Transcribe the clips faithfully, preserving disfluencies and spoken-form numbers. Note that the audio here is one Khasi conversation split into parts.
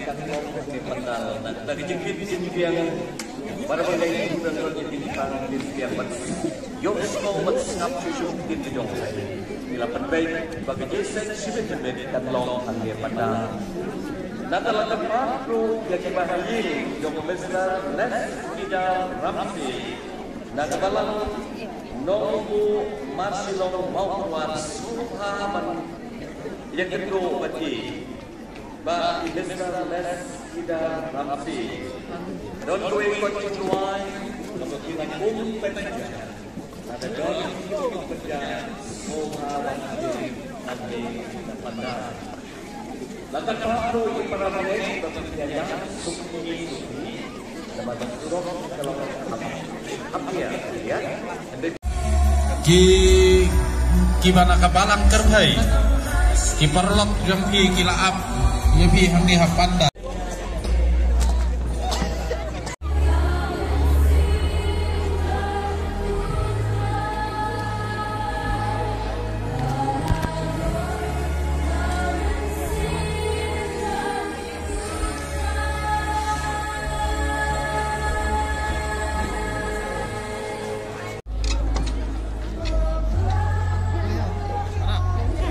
Kan long ka jingpandal na ka jingkit jingbiang. Para bangeit, u dang rot jingpang jingbiang ban ïoh sngewbha ban sngap shuh shuh kin jong. Ki la pynbeit ba ka jingïaseng shibit kan long hangne pandal. Na ka la kyrpad ruh ïa ki bahaïing jong u Mister Les Kidar Ramsey na ka balang Nongbuh Marshillong Mawkyrwat sngewbha ban ïakynduh bad ki. Bah Mister Les Kidar Ramsey. Don kawei ka jingduwai ba kin kum pynjah. Lada don kum pynjah, sngewbha ban ïa ïa pandal. Lada ka ruh ïa para bangeit ba kin ïa sukni sukni. Ki, kiba na ka balang kyrhai, ki paralok jong phi ki la ap ïa phi hangne ha pandal.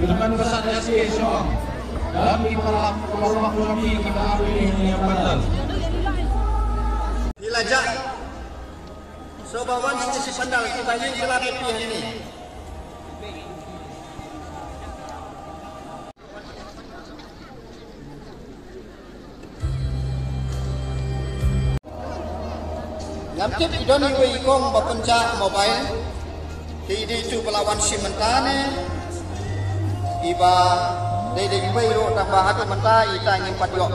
Kyrmen ba sah ïa shi shong. Dang ïa paralok, paralok jong phi kiba ap ïa phi hangne ha pandal. Phi la jah. Sngewbha wan sha shi pandal, kiba ïeng ki la dep phi hangne. Ngam tip i don iwei i kong ba pynjah mobile. Te i dei tu ba la wan shim mynta ne iba dei dei iwei ruh tang ba haduh mynta ita ngim pat ïoh.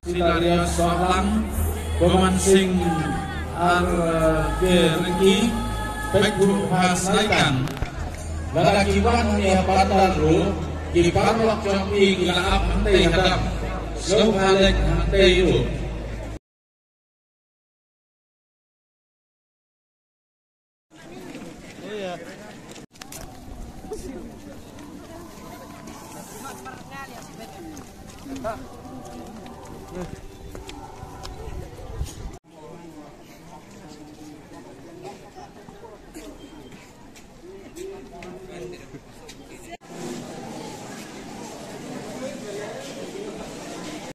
Hilarius Sohlang, Boman Singh R K Rengki, Pekbu Has Laikang. Lada ki wan ne ha pandal ruh, ki paralok jong phi ki la ap hangtei hadap. Sngewbha leit hangtei ruh.